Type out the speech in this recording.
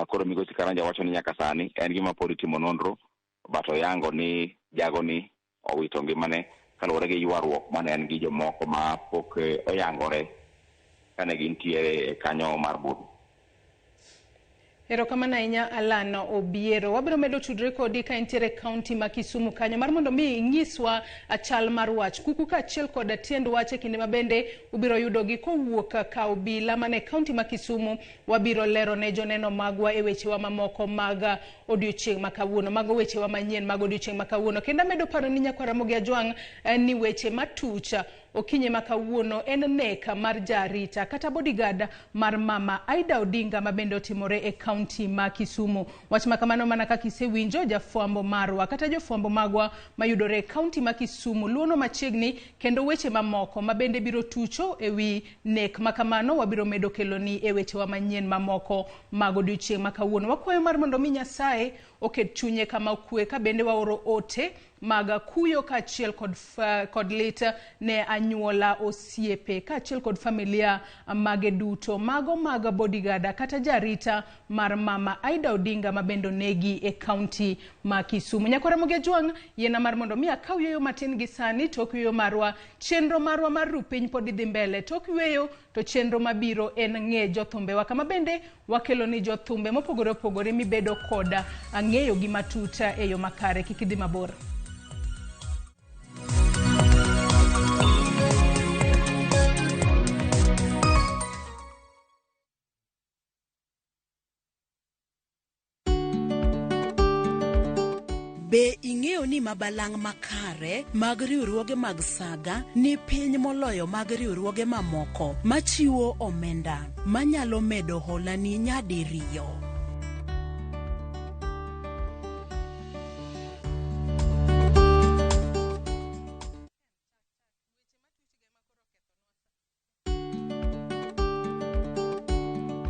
Koro migosi Karanja wacho ni nyaka sani en gima pod itimo nonro, but oyango ni jagoni owito ngimane kaluwore gi ywaruok mane en gi jomoko ma pok oyangore kane gintiere e kanyo mar budho. Erokamano ahinya Alan Obiero. Wabiro medo tudre kodi ka intiere e kaunti ma Kisumu kanyo mar mondo mi inyiswa chal mar wach kuku kaachiel kod tiend wach e kinde ma bende ubiro yudogi kowuok ka obila man e kaunti ma Kisumu. Wabiro lero ne joneno magwa e wechewa mamoko mag odiochieng' ma kawuono. Mago wechewa manyien mag odiochieng' ma kawuono. Kendo amedo paro ni nyakwar Ramogi Ajwang' ni weche matuch Okinyi ma kawuono en nek mar jaarita kata bodyguard mar mama Aida Odinga ma bende otimore e kaunti ma Kisumu. Wach ma kamano mana kaka isewinjo jafwambo marwa kata jofwambo magwa mayudore e kaunti ma Kisumu luono machiegni kendo weche mamoko ma bende biro tucho e wi nek ma kamano wabiro medo keloni e wechewa manyien mamoko mag odiochieng' ma kawuono. Wakwayo mar mondo mi Nyasaye oket chunye kama okwe ka bende waoro ote mag kuyo kaachiel kod, kod lit ne anyuola, osiepe kaachiel kod familia mage duto. Mago mag bodyguard kata jarita mar mama Aida Odinga ma bende onegi e kaunti ma Kisumu. Nyakwar Ramogi Ajwang', yiena mar mondo mi akaw yueyo matin gi sani tok yueyo marwa. Chenro marwa mar ru piny pod dhi mbele. Tok yueyo to chenro mabiro en ng'e jothumbewa kama bende wakelo ni jothumbe mopogore opogore mibedo kod ng'eyo gi matut e yo makare. Kik idhi mabor. Be ing'eyo ni mabalang' makare mag riwruoge mag saga ni piny moloyo mag riwruoge mamoko machiwo omenda manyalo medo holani nyadiriyo?